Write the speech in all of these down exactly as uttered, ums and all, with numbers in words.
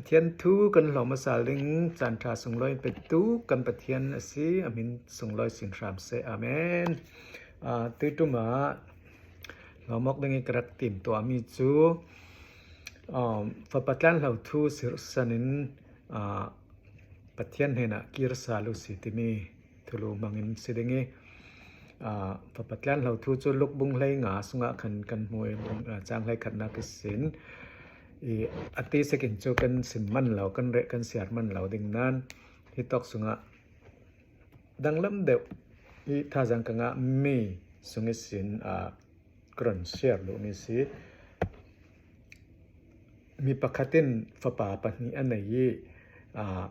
Pathian thu kan hlawm a sal ding caan ṭha sunglawi in petu kan Pathian a si, a min sunglawi sin hram seh. Amen. Aa, tuiṭum ah hlawm awk ding i ka rak timtuahmi cu, aa, fapa tlanhlo thu sirhsan in, aa, Pathian hnenah kir sal uh si timi thulu hmangin si ding i, aa, fapa tlanhlo thu cu Luk bung hlei nga sungah khan kan hmu i, bung, aa, cang hlei khatnak ihsin i, a ti sekin cu kan sim man lo, kan reh kan siar man lo ding nan, hi tawk sungah danglam deuh i thazaang ka ngahmi sung ihsin, aa, ka run siar duhmi si. Mi pakhat in fapa pahnih a nei i, aa,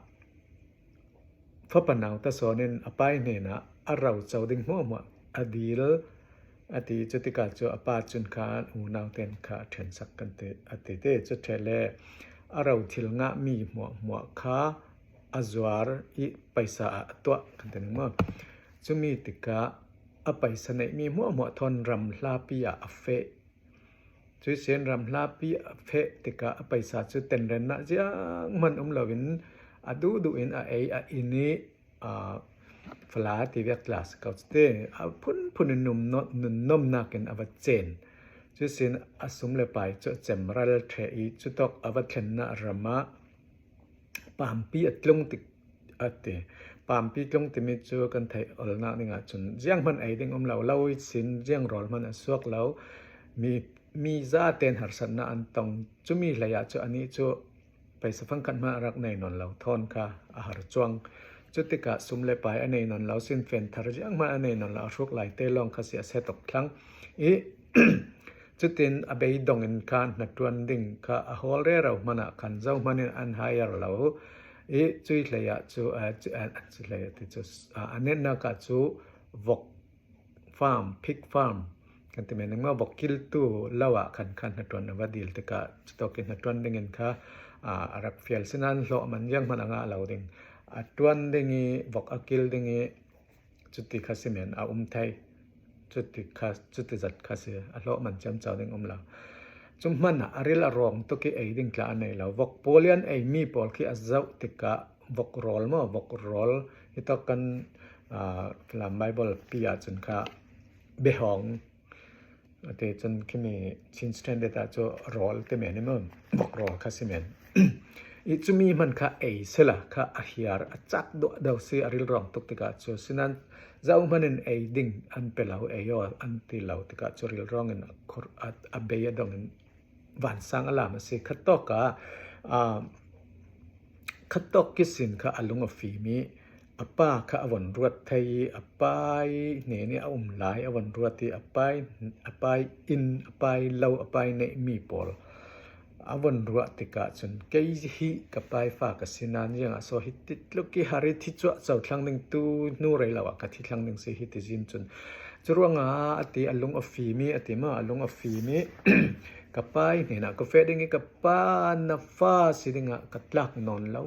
fapa nau ta sawn in a pa hnenah a roco ding hmuahhmuah a dil a ti. Cutikah cu a pa cun kha unau ten kha a ṭhensak kan ti, a ti te. Cu ṭheh le a ro thil ngahmi hmuahhmuah kha a zuar i paisa ah a tuah kan ti ning maw? Cumi tikah a paisa neihmi hmuahhmuah thawn ram hlapi ah a feh. Cuihsin ram hlapi a feh tikah a paisa cu tenrennak zianghman um loin a duhduh in a ei a inn i, aa, fala ti vek tla si ko cu ti, a phunphun in nunnomnak in a va cen. Cuihsin a sum le pai cu a cemral ṭheh i, cutawk a va thlennak ram ah pampi a tlung tik a ti. Pampi tlung timi cu kan theih olnak dingah cun zianghman ei ding um lo, lo ihsin ziang rawl hman a suak lo. Mi, mi zaten harsatnak an tong. Cumi hlei ah cu anih cu paisa fangkhat hmanh a rak nei nawn lo thawn kha a har cuang. Cutikah sum le pai a nei nawn lo, sinfen thar zianghman a nei nawn lo, a hruk lai te lawng kha si a si tuk thlang i, cutin a bei dongin kha hnaṭuan ding kha a hawl rero hmanh ah khan zohman in an hire lo i, cui hlei ah cu, aa, cu, aa, cu hlei ah ti cu, aa, a netnak ah cu vok farm, pig farm kan ti men ning maw, vok kiltu lo ah khan khan hnaṭuan a va dil tikah cutawk in hnaṭuan dingin kha, aa, a rak fial. Sinan hlawh man zianghman a ngah lo ding, a ṭuan ding i, vok a kil ding i, cuti kha si men a um thei. Cuti kha, cuti zat kha si, a hlawh man ciamco ding um lo. Cu hmanh ah a ril a rawng tuk i ei ding tla a nei lo. Vok pawl i an eimi pawl khi a zoh tikah vok rawl maw, vok rawl hi tawk kan, aa, Falam Bible pi ah cun kha biahawng a ti. Cun khimi Chin Standard ah cu rawl ti men i maw, vok rawl kha si men. I cumi hmanh kha ei sila kha a hiar, a cak duah deuh si, a rilrawng tuk tikah cu. Sinan zohman in ei ding an pe lo, ei aw an ti lo tikah cu rilrawng in a khur, a, a bei a dong in vansang a lam a si. Khatawk ah, aa, khatawk ihsin kha a lung a fim i, a pa kha a von ruat thei i, a pa i hnen i a um lai a von ruat i, a pa i, a pa i inn, a pa i lo, a pa i neihmi pawl a von ruah tikah cun, kei hi ka pa i fa ka si nan, ziangah so hi ti tluk i har i thi cuahco thlang ding, tu hnu rei lo ah ka thi thlang ding si hi ti zin cun. Curuangah a ti, a lung a fim i, a ti maw, a lung a fim i, ka pa i hnenah ka feh ding i, ka pa, na fa si dingah ka tlak nawn lo,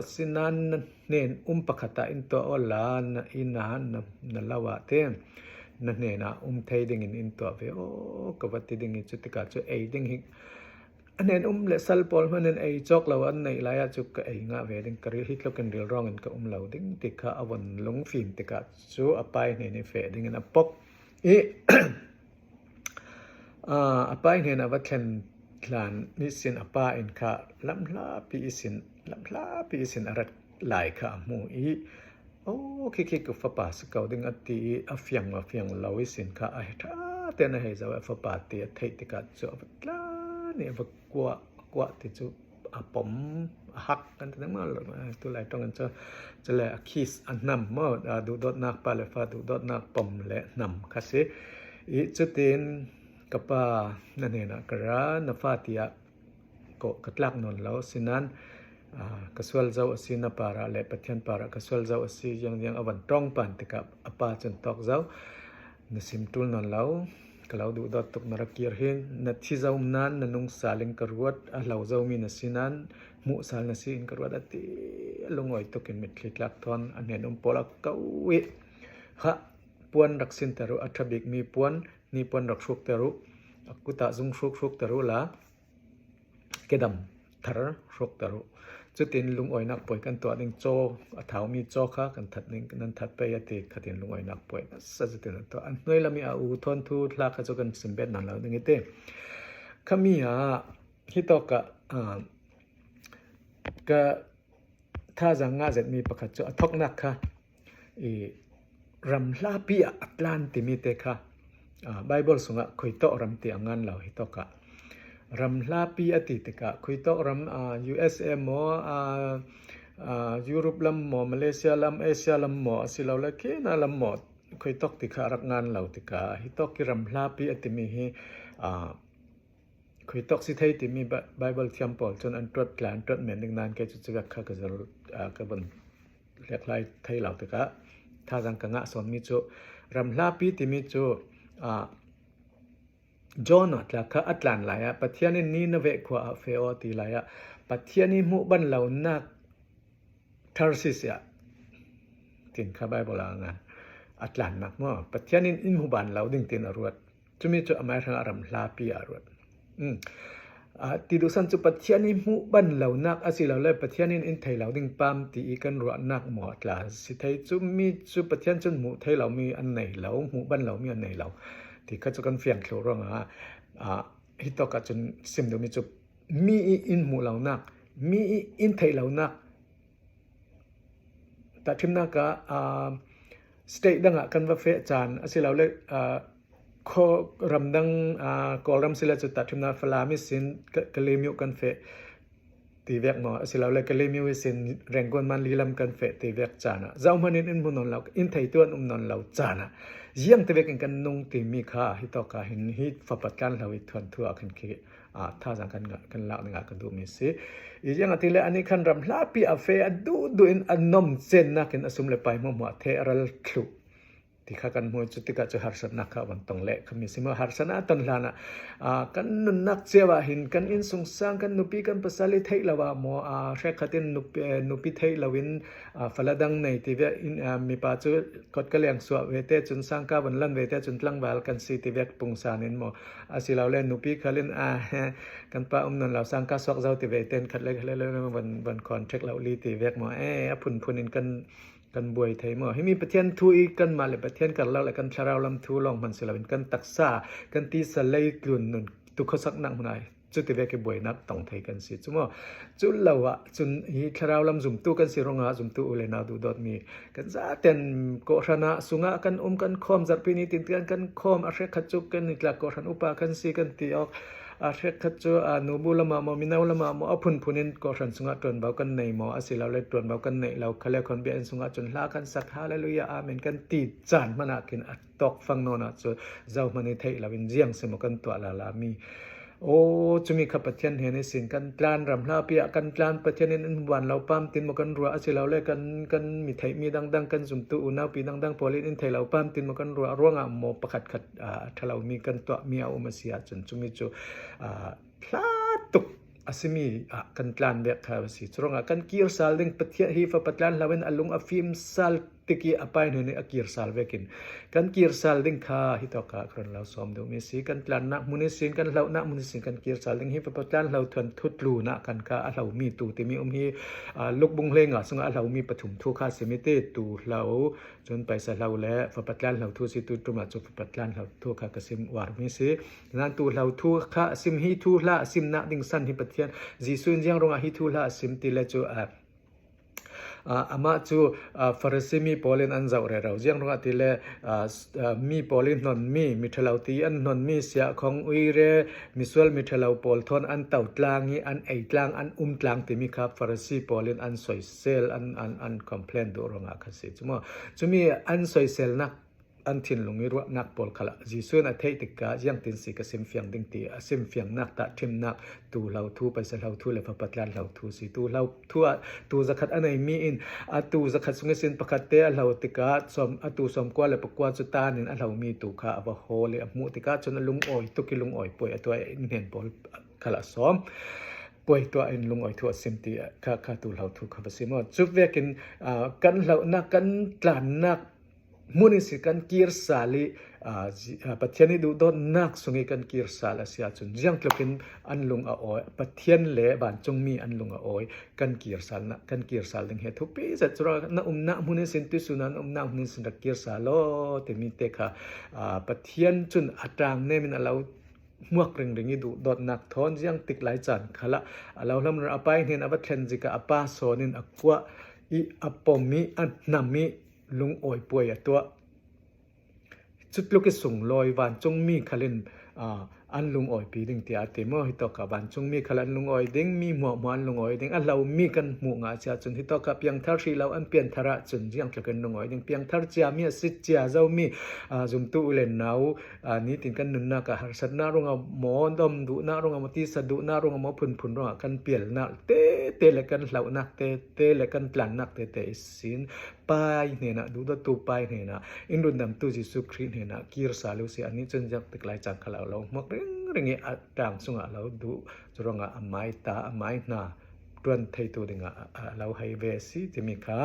asinan na hnen um pakhat ah in tuah awla, na inn ah, na, na lo ah te, na hnenah um thei dingin in tuah ve aw, ka va ti ding i, cutikah cu ei ding hi. A hnen um le sal pawl hmanh in ei cawk lo an neih lai ah cu ka ei ngah ve ding, ka ril hi tlukin rilrawng in ka um lo ding ti kha a von lungfim tikah cu a pa i hnen i feh dingin a pok i, aa, a pa i hnenah va thlen hlan ihsin a pa in kha lamhlapi ihsin, lamhlapi ihsin a rat lai kha a hmu i, aw, khi khi ka fapa si ko ding a ti i, a fiang, a fiang lo ihsin kha a ṭha tein a hei zoh i, a fapa ti a theih tikah cu a va tlan i a va kuah, kuah ti cu a pom, a hak kan ti ding maw, tulai ṭawng in cu, cule a kiss a hnam maw, aa, duhdawtnak, pa le fa duhdawtnak pom le hnam kha si. I cutin ka pa na hnenah ka ra, na fa tiah ka, ka tlak nawn lo, sinan, aa, ka sual zo a si, na parah le Pathian parah ka sual zo a si, ziangziang a van ṭawng pan tikah a pa cun tawk zo, na sim ṭul nawn lo, ka lo duhdawt tuk, na rak kir hi, na thi zo nan na nung sal in ka ruat, a hlo zomi na si nan hmuh sal na si in ka ruat a ti, a lungawi tukin mitthli tlak thawn a hnen um pawl a ko i, ha, puan rak sinter uh, a ṭha bikmi puan, ni puan rak hrukter uh, a kutah zung hruk hrukter uh la, kedam thar hruk ta ru. Chutin lungawinak puai kan tuah ding chaw, a thaumi chaw kha kan that ding, nan that pei a ti khatin lungawinak puai nasa chutin an tuah. A hnuai lam i a u Thawnthu thla kha chu kan sim bet nawn lo ding i ti. Khami ah hitawkah, ah, ka thazang ngah zet mi pakhat chu a thawknak kha i ram hlapi ah a tlan timi te kha, ah, Bible sungah khuitawk ram ti a ngan lo hitawkah. Ram hlapi a ti tikah khuitawk ram, ah, U S A maw, ah, ah, Europe lam maw, Malaysia lam, Asia lam maw, a si lo le Kenya lam maw, khuitawk ti kha a rak ngan lo tikah hitawk i ram hlapi a timi hi, ah, khuitawk si thei timi Ba-, Bible thiam pawl cun an tuat tla, an tuat men ding nan kei cu cuvek kha ka zal, ah, ka vun lek lai thei lo tikah thazang ka ngah sawnmi cu ram hlapi timi cu, ah, Jonah tla kha a tlan lai ah Pathian in Nineveh khua ah feh aw ti lai ah Pathian i hmuh ban lonak Tarsis ah tin kha Bible ah a ngan a tlannak maw Pathian in in hmu ban lo ding tin a ruat. Cumi cu amai hrangah ram hlapi ah a ruat. Um. Ah, ti duhsan cu Pathian i hmuh ban lonak a si lo le Pathian in in thei lo ding pam ti i kan ruahnak maw a tla si thei. Cumi cu Pathian cun hmuh thei lo mi an nei lo, hmuh ban lo mi an nei lo ti kha cu kan fiang thluh ruangah, ah, hitawkah cun sim duhmi cu mi i in hmuh lonak, mi i in theih lonak, tahṭhimnak ah, ah, state dangah kan va feh caan a si lo le, ah, khaw ramdang, ah, Kawlram si le cu tahṭhimnak Falam ihsin Ka-, Kalemyo kan feh ti vek maw a si lo le Kalemyo ihsin Rangoon Manli lam kan feh ti vek caan ah zohman in in hmu nawn lo, in theitu an um nawn lo caan ah ziang ti vekin kan nung timi kha hitawkah hin hi fapa tlan hlo i thuanthu ah khin khi ah, thazang kan ngah, kan lak dingah ka duhmi si. I ziangahtile anih khan ram hlapi a feh a duhduh in a nom cennak in a sum le pai hmuahhmuah theh a ral thluh ti kha kan hmuh cu tikah cu harsatnak kha a van tong leh khami si maw? Harsatnak a ton hlanah, ah, kan nunnak cio ah hin kan innsungsang kan nupi kan pasal i theih lo ah maw, ah, hrekkhat in nupi, eh, nupi theih lo in, ah, fala dang nei ti ve in, ah, mipa cu kot ka leng suah ve te cun sangka van lan ve te cun tlangval kan si ti vek pungsan in maw? A si lo le nupi khal in, ah, he, kan pa um nawn lo, sangka suak zo ti ve ten khat le khat le van, van contact lo li ti vek maw? Eh, a phunphun in kan, kan buai thei maw? Himi Pathian thu i kanmah le Pathian karlak le kan thlarau lam thu lawng hman si lo in kan taksa, kan tisa lei tlun nun tu khuasaknak hmun ai. Cuti vek i buainak tong thei kan si cu maw? Cu lo ah cun hi thlarau lam zumtu kan si ruangah zumtu u le nau duhdawtmi kan zaten kawhhran ah sungah kan um kan khawm zarhpi ni tin kan, kan khawm a hrekkhat cu kan i tlak kawhhran upa kan si kan ti awk. A hrekkhat cu, ah, nubu lamah maw, mino lamah maw, a phunphun in kawhhran sungah ṭuanvo kan nei maw? A si lo le ṭuanvo kan neih lo khale khawnbia in sungah cun hla kan sak, Hallelujah, Amen kan ti caan hmanah khin a tawk fang nawn ah cu zohman i theih lo in ziang si maw kan tuah lala mi? Aw, cumi kha Pathian hnen ihsin kan tlan ram hlapi ah kan tlan Pathian in in hmu ban lo pam tin maw kan ruah a si lo le kan, kan mi theih mi dangdang kan zumtu unaupi dangdang pawl in in thei lo pam tin maw kan ruah ruangah maw pakhat khat, ah, a ṭha lo mi kan tuah mi a um a si ahcun cumi cu, ah, hla tuk a simi ah kan tlan vek kha a si. Curuangah kan kir sal ding Pathian hi fapa tlan hlo in a lung a fim sal tik i a pai hnen i a kir sal vekin kan kir sal ding kha hitawkah ka run lo sawm duhmi si. Kan tlannak hmun ihsin kan hlohnak hmun ihsin kan kir sal ding hi fapa tlan hlo thuanthu tlunah kan kha a hlomi tu timi um hi, ah, Luk bung hleinga sungah a hlomi pathum thu kha a simi ti tu hlo cun paisa hlo le fapa tlan hlo thu si tu ṭum ah cu fapa tlan hlo thu kha ka sim uar mi si. Nan tu hlo thu kha a sim hi thu hla a simnak ding san hi Pathian Jesuh in ziang ruangah hi thu hla a sim ti le cu, ah, ah, amah cu, ah, Farasi mi pawl in an zoh rero. Ziang ruangah ti le, ah, s-, ah, mi pawl in hnonmi, mi ṭhalo ti an hnonmi, siah khong uire, misual mi ṭhalo pawl thawn an to tlang i an ei tlang, an um tlang timi kha Farasi pawl in an soisel, an, an, an complain duh ruangah kha si cu maw? Cumi an soiselnak an thinlung i ruahnak pawl khalah Jesuh in a theih tikah ziangtin si ka simfiang ding ti a simfiangnak tahṭhimnak tu hlo thu, paisa hlo thu le fapa tlan hlo thu si. Tu hlo thu ah tu zakhat a nei mi in a tu zakhat sung ihsin pakhat te a hlo tikah sawm, a tu sawmkua le pakua cu tan in a hlomi tu kha a va hawl i a hmuh tikah cun a lungawi tuk i lungawi puai a tuah in hnen pawl khalah sawm puai tuah in lungawi thu a sim ti kha, kha tu hlo thu kha va si maw? Cu vekin, ah, kan hlohnak kan tlannak hmun ihsin kan kir sal i Aa, zi- aa, Pathian i duhdawtnak sung i kan kir sal a si ahcun ziangtlukin an lung a awi, Pathian le vancungmi an lung a awi, kan kir sal na, kan kir sal ding hi a thupi zet. Curuangah na umnak hmun in sin, tuisun ah na umnak hmun in sin rak kir sal law timi te kha, aa, Pathian cun a ṭang nem in a lo hmuak ringring i duhdawtnak thawn ziangtik lai caan khalah a lo hlamrun a pa i hnen a va thlen zik ah a pa sawn in a kuah i a pom i a hnam i lungawi puai a tuah. Cutluk i sunglawi vancungmi khal in, aa, an lungawipi ding tiah a ti maw? Hitawkah vancungmi khal an lungawi ding, mi hmuahhmuah an lungawi ding, a hlomi kan hmuh ngah a si ahcun hitawkah piangthar hrih lo an pianthar ahcun ziangtlukin lungawi ding, piangthar ciami a si cia zomi, aa, zumtu u le nau, aa, nitin kan nunnak ah harsatnak ruangah maw, dom duhnak ruangah maw, tisa duhnak ruangah maw, phunphun ruangah kan pialnak tete le kan hlohnak tete le kan tlannak tete ihsin Pa i hnenah, duhdawttu Pa i hnenah, in rundamtu Jesuh Khrih hnenah kir sal u sih. Anih cun ziangtik lai caan khalah a lo hmuak ringring i a ṭang sungah a lo duh. Curuangah amai ta, amai hna ṭuan theitu dingah a, a lo hei ve a si timi kha,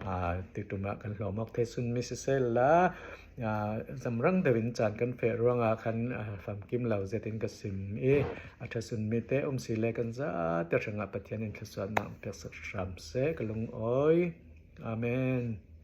aa, tiktum ah kan hlawm awk thei sunmi sisehla, aa, zamrang deuh in caan kan feh ruangah khan, aa, famkim lo zetin ka sim i a ṭha sunmi te um si le kan zate hrangah Pathian in thluasuahnak peksak hram seh. Ka lungawi. Amen.